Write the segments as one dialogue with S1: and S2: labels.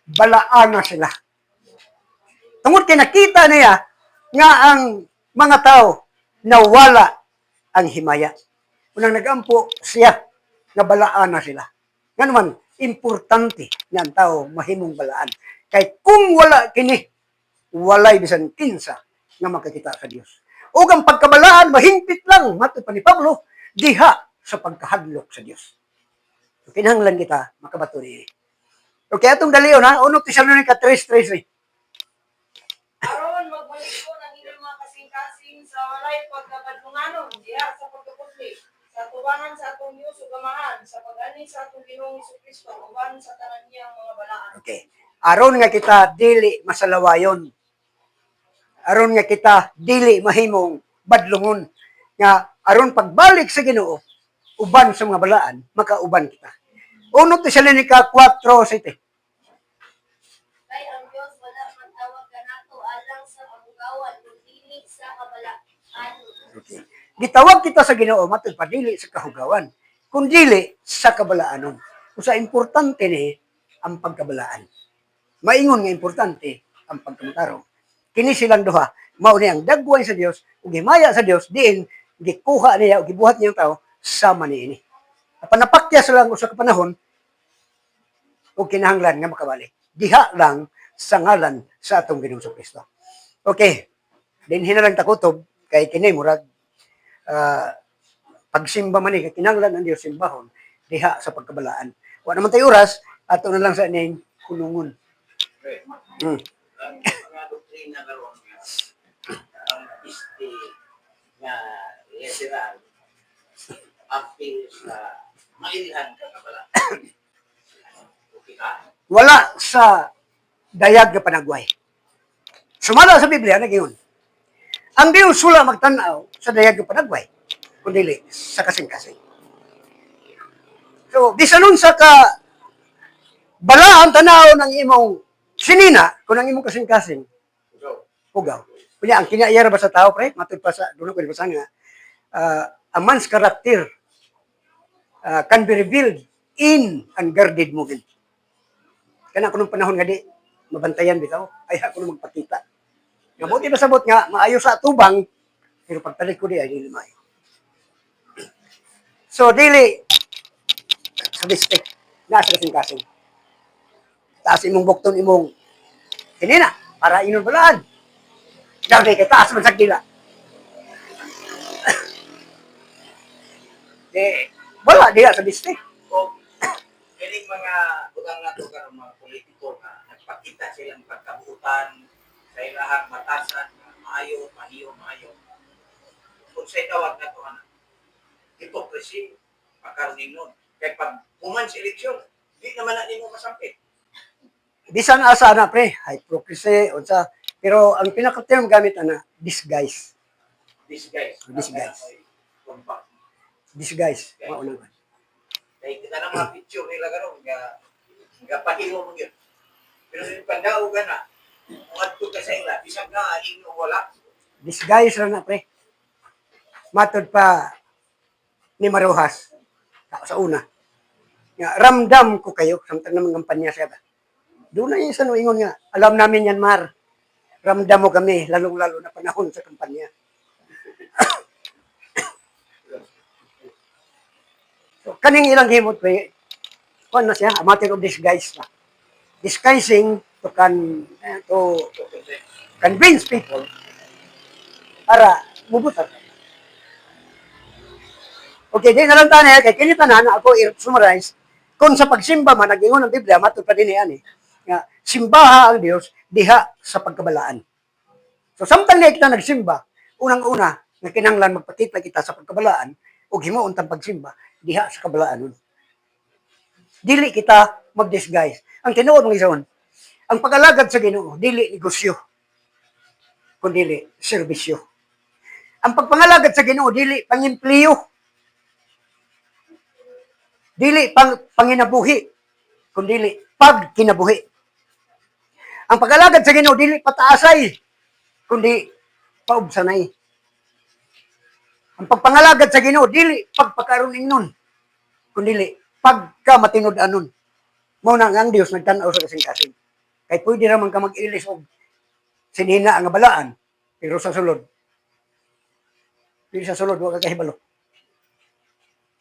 S1: Balaan na sila. Tungod kay nakita niya nga ang mga tao nawala ang himaya. Unang nagampo siya nga balaan na sila. Nga naman, importante nga ang tao mahimong balaan. Kay kung wala kini, walay bisan kinsa nga makakita sa Dios. Ug ang pagkabalaan mahingpit lang matud pa ni Pablo diha sa pagkahadlok sa Dios. So, kinahanglan kita makabato niini. Okay, atong dalion ha, 1 Tesalonica 3:13.
S2: Aron magbalikon ang inyong mga kasing-kasing sa walay pagkabadlunganon diha sa pagkaputli sa tubangan sa atong Dios ug Amahan sa pag-ani sa atong Ginoong Kristo uban sa tanan niyang mga balaan.
S1: Okay. Aron nga kita dili masalawayon. Aron nga kita dili mahimong badlungon nga aron pagbalik sa Ginoo uban sa mga balaan, makauban kita. 1 Tesalonica 4:7.
S3: Kay ang Dios wala magtawag kanato alang sa kahugawan kun dili sa kabalaan.
S1: Okay. Gitawag kita sa Ginoo matud pa dili sa kahugawan, kun dili sa kabalaanon. Usa importante ni ang pagkabalaan. Maingon nga importante ang pagkamatarong. Kini silang duha, mao ni ang dagway sa Dios ug himaya sa Dios diin gikuha niya ug gibuhat niya ang tao sama niini. Apan napakyas lang usa ka panahon ug kinahanglan nga makabalik. Diha lang sa ngalan sa atong Ginoong Kristo. Okay. Dinhi na lang takutob kay kini murag pagsimba man ni kay kinahanglan ang Dios simbahon diha sa pagkabalaan. Wa naman tayo oras, ato na lang sa ining kulungon.
S4: Okay. Ang mga doktrina karon nga ang piste nga literal apil sa mailhan ka kabala. Okay ka?
S1: Wala sa dayag nga panagway. Sumala sa Biblia, nagyun. Ang Diyos wala magtanaw sa dayag nga panagway, kundi sa kasing-kasing. So, bisan unsa ka balaan tanaw ng imong sinina, kung ang imong kasing-kasing,
S4: So,
S1: hugaw. Kunya, ang kinaiyara ba sa tao, pre? Matud pa sa, doon ko basa nga, a man's character can be revealed in unguarded movement. Kana kunong panahon nga di, mabantayan bitaw, ay ako nung magpakita. Nga mo di sabot nga, maayo sa atubang, pero pagtalik ko di ay dili maayo. So, dili, sa mistake, nasa kasing-kasing. Taas imong bukton imong kinina, para inon balaan. Dami kay taas man sa dila. Eh, wala diha sa mistake.
S4: O kining mga butang nato karon, mga politiko nga nagpakita silang pagkabutan sa ilahang batasan nga maayo, maayo, maayo. Kung sa tawag nato ana, hypocrisy pagkaroon nun. Kay pag human sa eleksyon, di naman na nimo masampit.
S1: Bisan asa na pre, hypocrisy unsa, pero ang pinaka-term gamit ana, disguise.
S4: Disguise.
S1: Disguise.
S4: Compact.
S1: Disguise, mao na.
S4: Kay kita na mga picture nila karon nga nga pahilo mo yun. Pero yung pandaog ka na, kung adto ka sa ila, bisag na ino wala.
S1: Disguise ra na pre. Matod pa ni Marujas sa una. Nga ramdam ko kayo samtang naman kampanya siya ba. Doon na yung sa ingon nga, alam namin yan, Mar. Ramdam mo kami, lalong-lalo na panahon sa kampanya. So, kaning ilang himot pre, kuan na siya, a matter of disguise na. Disguising to convince people para mubutar. Okay, di na lang tayo, kay kini tanan ako i-summarize, kung sa pagsimba man, nag-ingon ang Biblia, matud pa din ni, nga simbaha ang Dios diha sa pagkabalaan. So samtang di kita nagsimba, unang-una, nga kinahanglan magpakita kita sa pagkabalaan ug himuon tang pagsimba diha sa kabalaan nun. Dili kita mag-disguise. Ang tinuod, mga igsoon, ang pag-alagad sa Ginoo dili negosyo, kundi serbisyo. Ang pagpangalagad sa Ginoo dili pangimpliyo. Dili panginabuhi, kundi pagkinabuhi. Ang pag-alagad sa Ginoo dili pataasay, kundi paubsanay. Ang pagpangalagad sa Ginoo dili pagpakaroon nun, kundi pagkamatinud-anon. Mao na nga ang Dios nagtan-aw sa kasing-kasing. Kay pwede raman ka mag-ilis og sinina nga balaan, pero sa sulod. Pero sa sulod, wa ka kahibalo.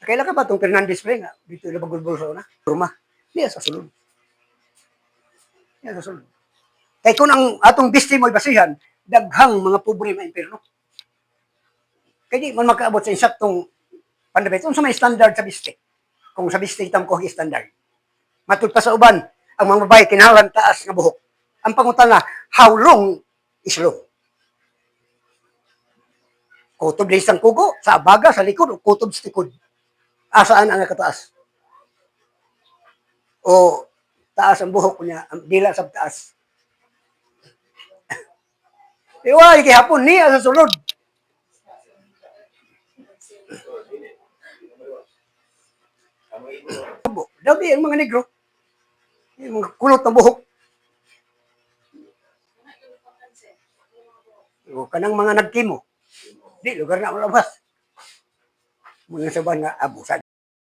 S1: Kaila ka ba itong Fernandez pre nga? Dito ila bagulbol sa una. Ruma. Niya sa sulod. Niya sa sulod. Kay kung ang atong biste mo'y basihan, daghang mga pobre maimpirno. Kay di man makaabot sa insaktong pandabit. Unsa may standard sa biste? Kung sa biste tam ko standard. Matud pa sa uban, ang mga babae kinahanglan taas nga buhok. Ang pangutana, how long is long? Kutob na isang kugo, sa abaga, sa likod, o kutob sa likod. Asaan ang nakataas? O taas ang buhok niya, ang dila sa taas. Iwa, gihapon niya sa sulod. Dabi ang mga negro. Yung mga kulot ng buhok. O kanang mga nagkimo. Di, lugar na malabas. Mga saban nga, abusan.